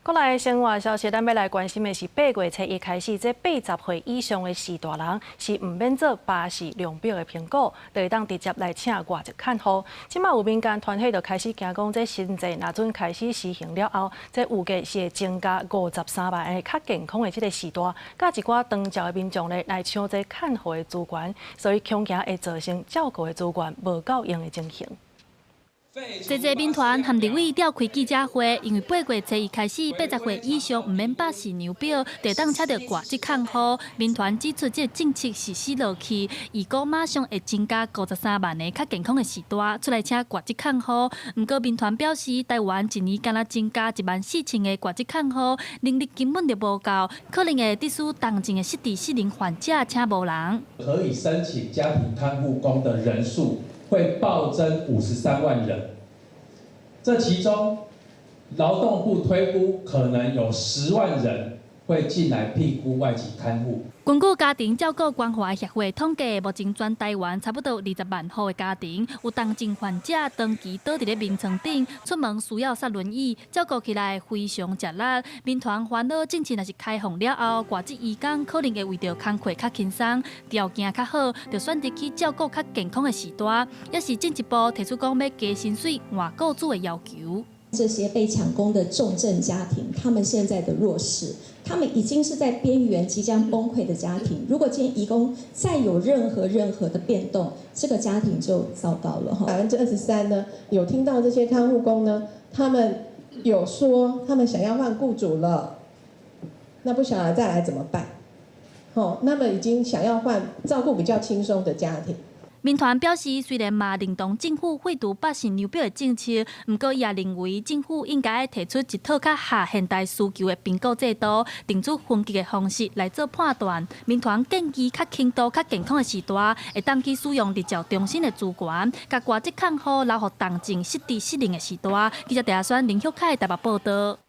過來生活消息，咱欲來關心的是8月初一開始，這80歲以上的序大人是毋免做巴氏量表的評估，就會當直接來請外籍看護。這馬有民間團體就開始驚講，這新制若準開始實行了後，這預計是會增加53萬个較健康的這个序大，佮一寡長照的民眾咧來搶這看護的資源，所以恐驚會造成照顧的資源無夠用的情形。濟濟民團和立委召開記者會，因為8月初一開始，80歲以上毋免巴氏量表，就會當請著外籍看護。民團指出，這個政策實施落去，預估馬上會增加53萬个較健康的序大出來請外籍看護。毋過民團表示，台灣一年敢若增加1萬4千个外籍看護，能力根本就無夠，可能會致使重症的失智失能患者請無人。可以申請家庭看護工的人數會暴增53萬人，這其中勞動部推估可能有10萬人會進來聘僱外籍看護。根據家庭照顧關懷協會統計，目前全台灣差不多20萬戶的家庭有重症患者長期倒佇咧眠床頂，出門需要捒輪椅，照顧起來非常吃力。民團煩惱政策若是開放了後，外籍移工可能會為著工課較輕鬆、條件較好，就選擇去照顧較健康的序大，抑是進一步提出講欲加薪水、換雇主的要求。這些被搶工的重症家庭，他們現在的弱勢，他們已經是在邊緣即將崩潰的家庭。如果今天移工再有任何任何的變動，這個家庭就糟糕了哈。23%呢，有聽到這些看護工呢，他們有說他們想要換雇主了，那不曉得再來怎麼辦？哦，那麼已經想要換照顧比較輕鬆的家庭。民團表示，雖然嘛認同政府廢除巴氏量表的政策，毋過伊也認為政府應該提出一套較合現代需求的評估制度，定出分級的方式來做判斷。民團建議較輕度、較健康的序大，會當去使用日照中心的資源，共外籍看護留予重症失智失能的序大。記者鄭阿宣、林旭凱台北報道。